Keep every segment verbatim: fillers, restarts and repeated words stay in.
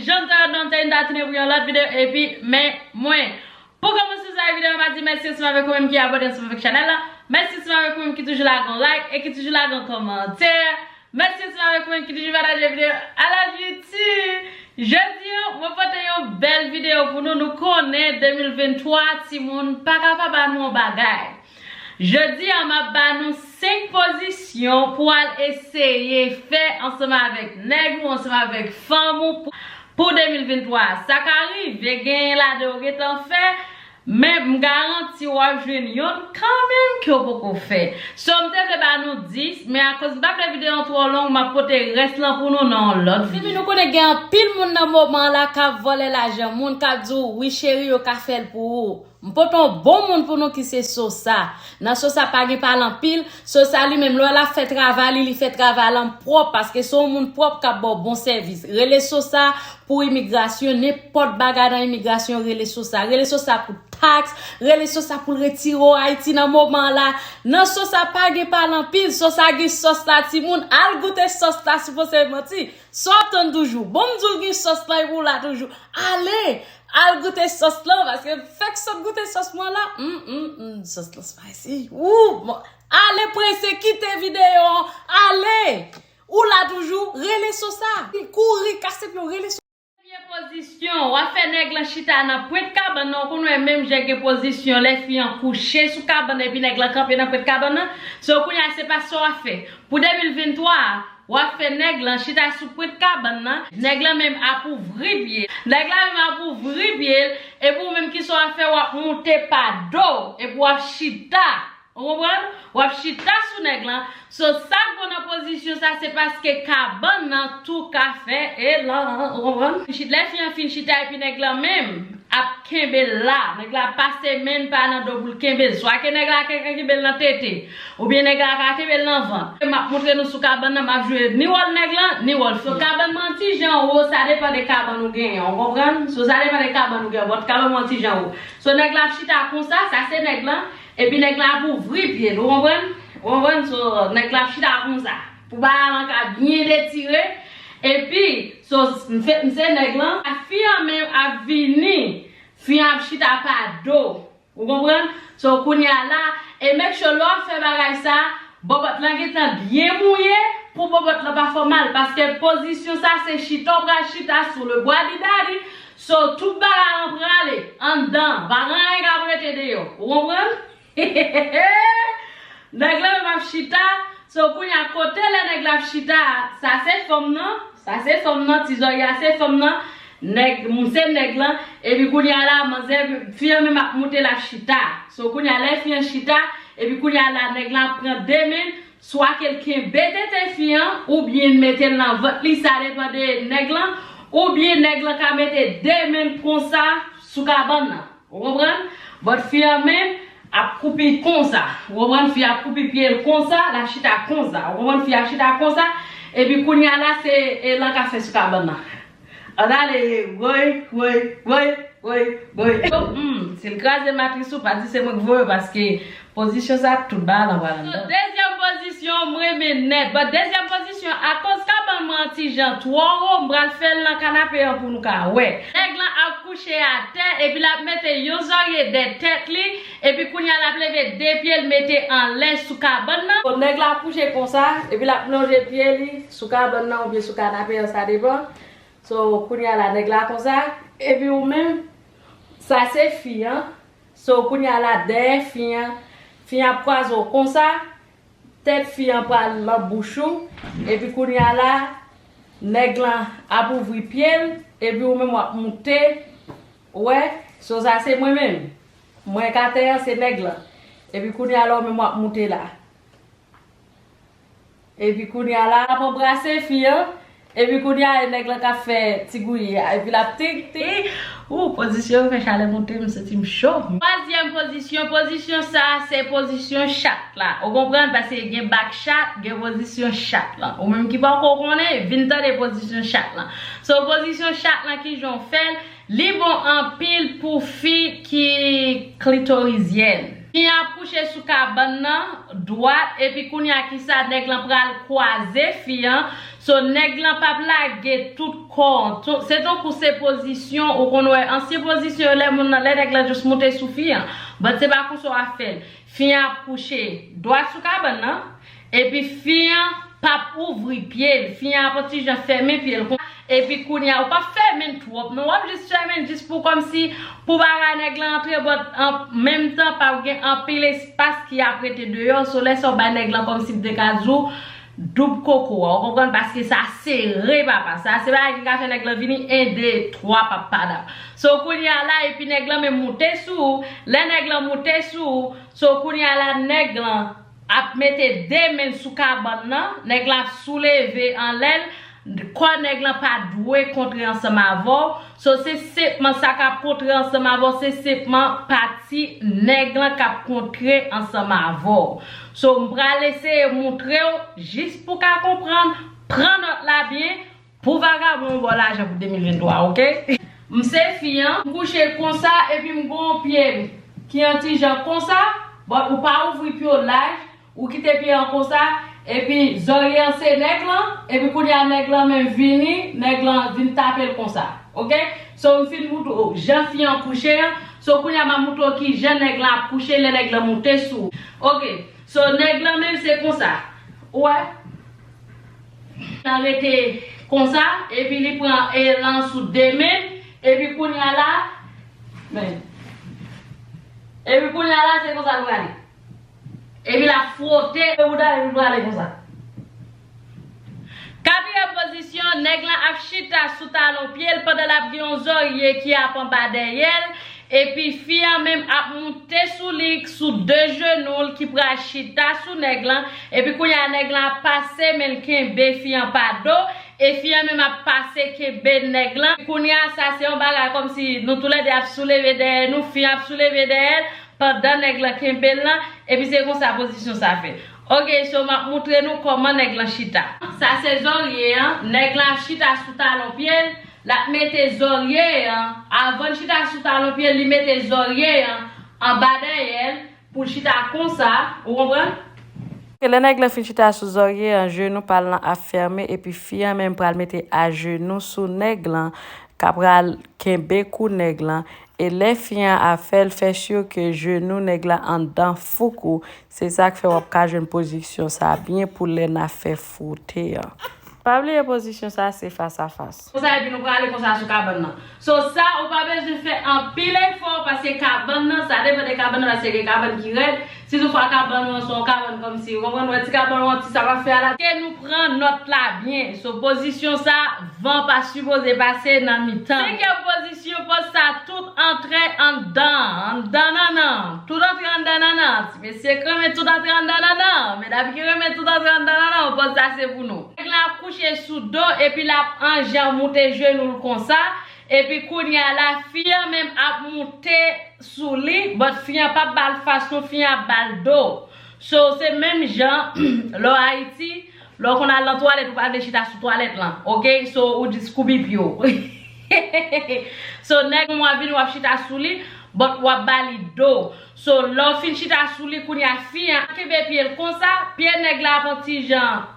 Jan m te di nou, te n ta tounen pou yon lòt videyo, epi men mwen. Pou kòmanse sa videyo, m a di mèsi ansanm avèk ou menm ki abòne ansanm avèk chanèl la. Mèsi ansanm avèk ou menm ki toujou lage yon like e ki toujou lage yon kòmantè. Mèsi ansanm avèk ou menm ki toujou pataje videyo. I love you too. Jodi an, mwen pote yon bèl videyo pou nou. Nou konnen de mil venntwa, timoun, pa ka pa ba nou yon bagay. Jodi an, m ap ba nou senk pozisyon pou w al eseye fè ansanm avèk nèg ou, ansanm avèk fanm ou pou, pou de mil venntwa. Sa ka rive, genyen ladan yo gentan fè, men m garanti w ap jwenn yonn kanmenm ke w poko fè. So, m te vle ba nou dis, men akoz m pa vle videyo an twò long, m ap pote rès lan pou nou nan yon lòt videyo. Epi nou konnen gen anpil moun nan moman an la k ap vòlè lajan moun, k ap di w, wi cheri, yo ka fè l pou ou. M pote yon bon moun pou nou ki se Sosa. Nan Sosa pa gen pale anpil. Sosa li menm, lè l ap fè travay li, li fè travay lan pwòp, paske se yon moun pwòp k ap ba w bon sèvis. Rele Sosa pou imigrasyon, nenpòt bagay nan imigrasyon, rele Sosa. Rele Sosa pou taks, rele Sosa pou l retire w Ayiti nan moman an la. Nan Sosa pa gen pale anpil, Sosa gen sòs la timoun, al goute sòs la si w panse m manti. Sa w ap tann toujou? Bon, m di w gen sòs lan epi w la toujou. Ale! Al goute sòs lan, paske fèk sot goute sòs mwen la. Mm, mm, mm, sòs lan spicy. Wou! Bon, ale prese, kite videyo an. Ale! Ou la toujou, rele Sosa. Kouri, kase pye w, rele Sosa. Premye pozisyon, w ap fè nèg lan chita nan pwent kabann nan, ou konn wè menm jan gen pozisyon lè fi an kouche sou kabann nan epi nèg lan kanpe nan pwent kabann nan. So, kounye a, se pa sa w ap fè. Pou de mil venntwa a, w ap fè nèg lan chita sou pwent kabann nan, nèg lan menm ap ouvri pye l. Nèg la menm ap ouvri pye l, epi ou menm ki sa w ap fè, w ap moute pa do, epi w ap chita. Ou konprann? W ap chita sou nèg lan. So, sa k bon nan pozisyon sa, se paske kabann nan tou ka fè elan. Ou konprann? Chit-, lè fi an fin chita epi nèg lan menm ap kenbe l la. Nèg la ap pase men pa nan do pou l kenbe l. Swa ke nèg la ka kenbe l nan tete, oubyen nèg la ka kenbe l nan vant. M ap montre nou sou kabann nan, m ap jwe ni wòl nèg lan, ni wòl fi an. So, kabann mwen an ti jan wo, sa depann de kabann ou genyen, ou konprann? So, sa depann de kabann ou genyen, but kabann mwen an ti jan wo. So, nèg la ap chita konsa, sa se nèg lan, epi nèg la ap ouvri pye l, ou konprann? Ou konprann? So, nèg la ap chita konsa. Pou bagay lan ka byen detire, epi, so, m fè, m se nèg lan, fi an menm ap vini, fi an ap chita pa do. Ou konprann? So, kounye a la, e make sure lè w ap fè bagay sa, bòbòt lan gentan byen mouye, pou bòbòt lan pa fè w mal, paske pozisyon sa, se chita w pral chita sou le bwa di dadi, so, tout bagay lan prale anndan, pa gen anyen k ap rete deyò. Ou konprann? Nèg lan menm ap chita, so, kounye a kote lè nèg la ap chita, sa se fanm nan, sa se fanm nan, ti zòrye a se fanm nan, nèg, m se nèg lan, epi kounye a la, manzè, fi an menm ap moute l ap chita. So, kounye a lè fi an chita, epi kounye a la, nèg lan ap pran de men l, swa ke l kenbe tete fi an, oubyen l mete l nan vant li, sa depann de nèg lan, oubyen nèg lan ka mete de men l konsa sou kabann nan. Ou konprann? But fi an menm ap koupe konsa. Ou konprann? Fi ap koupe pye l konsa, l ap chita konsa. Ou konprann? Fi ap chita konsa. Epi kounye a la, se elan k ap fè sou kabann nan. Ann ale, woy, woy, woy, woy, woy. Hmm, si l kraze matris ou, pa di se mwen k voye w, paske pozisyon sa, tout bagay lan pral anndan. Dezyèm pozisyon, m renmen nèt. But dezyèm pozisyon, akoz kabann mwen an ti jan twò wo, m pral fè l nan kanape an pou nou ka wè. Nèg lan ap kouche atè, epi l ap mete yon zòrye dèyè tèt li, epi kounye a l ap leve de pye l mete anlè sou kabann nan. Bon, nèg la ap kouche konsa, epi l ap lonje pye li sou kabann nan oubyen sou kanape an, sa depann. So, kounye a la, nèg la konsa, epi ou menm, sa se fi an. So, kounye a la, dèyè fi an, fi an ap kwaze w konsa, tèt fi an pral nan bouch ou, epi kounye a la, nèg lan ap ouvri pye l, epi ou menm w ap moute, ou wè, so sa se mwen menm. Mwen k atè an, se nèg lan. Epi kounye a la, ou menm w ap moute la. Epi kounye a la, l ap anbrase fi an. Epi kounye a, e nèg lan k ap fè ti gouye a. Epi l ap tik, tik. Ou, pozisyon yo fè chalè monte, m santi m cho. Twazyèm pozisyon, pozisyon sa a, se pozisyon chat la. Ou konprann? Paske gen bak chat, gen pozisyon chat lan. Ou menm ki poko konnen, vin tande pozisyon chat lan. So, pozisyon chat lan, kijan w fè l? Li bon anpil pou fi ki klitorizyèn. Fi an ap kouche sou kabann nan, dwat, epi kounye a kisa, nèg lan pral kwaze fi an. So, nèg lan p ap lage tout kò an. Se tankou se pozisyon, ou konn wè, ansyen pozisyon yo, lè moun nan, lè nèg lan jis moute sou fi an. But se pa konsa w ap fè l. Fi an ap kouche dwat sou kabann nan, epi fi an p ap ouvri pye l. Fi an ap yon ti jan fèmen pye l. Epi kounye a, ou p ap fèmen l twòp, non. W ap jis fèmen l jis pou kòmsi, pou bagay nèg lan antre, but an menm tan, p ap gen anpil espas ki ap rete deyò. So, lè sa w bay nèg lan kòmsi m te ka di w, doub koko a, ou konprann? Paske sa sere, papa. Sa se bagay ki ka fè nèg lan vini en, de, twa pap padap. So, kounye a la, epi nèg lan menm moute sou ou. Lè nèg lan moute sou ou, so, kounye a la, nèg lan ap mete de men l sou kabann nan, nèg lan ap souleve anlè l, kò nèg lan pa dwe kontre ansanm avè w. So, se senpman sa k ap kontre ansanm avè w, se senpman pati nèg lan k ap kontre ansanm avè w. So, m pral eseye montre w, jis pou w ka konprann, pran nòt la byen, pou vagabon w ba w lajan pou de mil venntwa, oke? M se fi an, m kouche konsa, epi m gen yon pye m ki yon ti jan konsa, but ou pa ouvri pye w laj, ou kite pye an konsa, epi zòrye an se nèg lan, epi kounye a nèg lan menm vini, nèg lan vin tape l konsa. Oke? So, m fin moutre w jan fi an kouche an. So, kounye a m ap moutre w ki jan nèg lan ap kouche lè nèg lan moute sou ou. Oke. So, nèg lan menm se konsa. Ou wè? Nan rete konsa, epi li pran elan sou de men, epi kounye a la, men. Epi kounye a la, se konsa l prale. Epi l ap fwote bouda l, epi l prale konsa. Katriyèm pozisyon, nèg lan ap chita sou talon pye l pandan l ap gen yon zòrye ki ap anba dèyè l, epi fi an menm ap moute sou li, sou de jenou l ki pral chita sou nèg lan, epi kounye a nèg lan ap pase men l kenbe fi an pa do, e fi an menm ap pase kenbe nèg lan. Kounye a sa se yon bagay kòmsi nou toulède ap souleve dèyè nou, fi an ap souleve dèyè l, pandan nèg lan kenbe l lan, epi se konsa pozisyon sa fè. Oke, so m ap moutre nou kòman nèg lan chita. Sa se zòrye an, nèg lan ap chita sou talon pye l, l ap mete zòrye an, avan l chita sou talon pye l, li mete zòrye an anba dèyè l, pou l chita konsa, ou konprann? Lè nèg lan fin chita sou zòrye an, jenou pa l lan ap fèmen, epi fi an menm pral mete ajenou sou nèg lan, ka pral kenbe kou nèg lan, e lè fi an ap fè l, fè si ke jenou nèg la anndan fouk ou. Se sa k fè w ap ka jwenn pozisyon sa byen pou lè n ap fè fwote an. Pa bliye pozisyon sa se fas a fas. Konsa, epi nou prale konsa sou kabann nan. So, sa, ou pa bezwen fè anpil efò, paske kabann nan, sa depann de kabann nan, paske gen kabann ki rèd. Si toutfwa kabann ou an se yon kabann kòmsi, ou konprann, ou wè ti kabann ou an, ti sa w ap fè a la. Ke nou pran nòt la byen. So, pozisyon sa, van pa sipoze pase nan mitan. Senkyèm pozisyon, pòz sa, tout antre anndan, anndan nannan. Tout antre anndan nannan. Ti mesye k renmen tout antre anndan nannan. Medam ki renmen tout antre anndan nannan, pòz sa se pou nou. Nèg la ap kouche sou do, epi l ap an jan moute jenou l konsa. Epi kounye a la, fi an menm ap moute sou li, but fi an p ap ba l fas non, fi an ap ba l do. So, se menm jan, lè w Ayiti, lè w konn al nan twalèt, ou pa vle chita sou twalèt lan, oke? So, ou jis koubi pye w. So, nèg mwen vini, w ap chita sou li, but w ap ba li do. So, lè w fin chita sou li, kounye a, fi an kenbe pye l konsa, pye nèg la ap yon ti jan,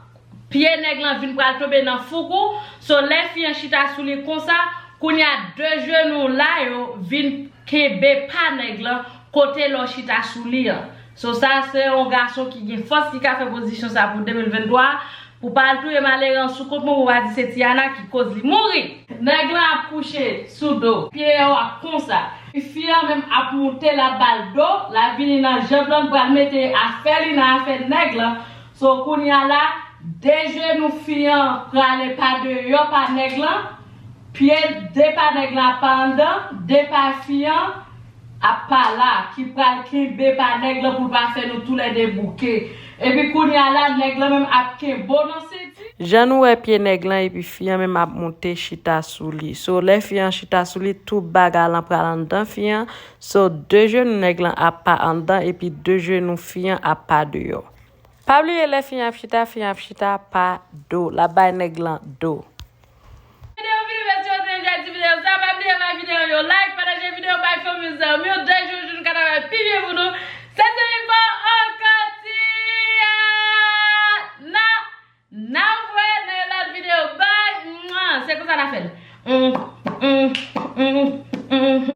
pye nèg lan vin pral tonbe nan fouk ou. So, lè fi an chita sou li konsa, kounye a, de jenou la yo vin kenbe pa nèg lan kote lè w chita sou li an. So, sa se yon gason ki gen fòs ki ka fè pozisyon sa pou de mil venntwa. Pou pa al touye malere an sou kont mwen, pou pa di se Tiana ki koz li mouri. Nèg lan ap kouche sou do, pye yo ap konsa. Fi an menm ap moute, l ap ba l do, l ap vini nan janb lan, l pral mete afè li nan afè nèg lan. So, kounye a la, de jenou fi an prale pa deyò pa nèg lan, pye de pa nèg lan ap pa anndan, de pa fi an ap pa la, ki pral kenbe pa nèg lan pou l pa fè nou toulède bouke. Epi kounye a la, nèg lan menm ap kenbe w nan senti. Jan nou wè pye nèg lan epi fi an menm ap moute chita sou li. So, lè fi an chita sou li, tout bagay lan pral anndan fi an. So, de jenou nèg lan ap pa anndan epi de jenou fi an ap pa deyò. Pa bliye lè fi an ap chita, fi an ap chita pa do. L ap bay nèg lan do. Videyo fini, mèsi yo te enjoy ti videyo sa. Pa bliye bay videyo yo like, pataje videyo, bay fanmi w, zanmi w, de jou jou nou ka travay pi byen pou nou. Se te Ivan ankò Tiana. N a wè nan yon lòt videyo. Sa n a fè l. Mm, mm, mm, mm, mm.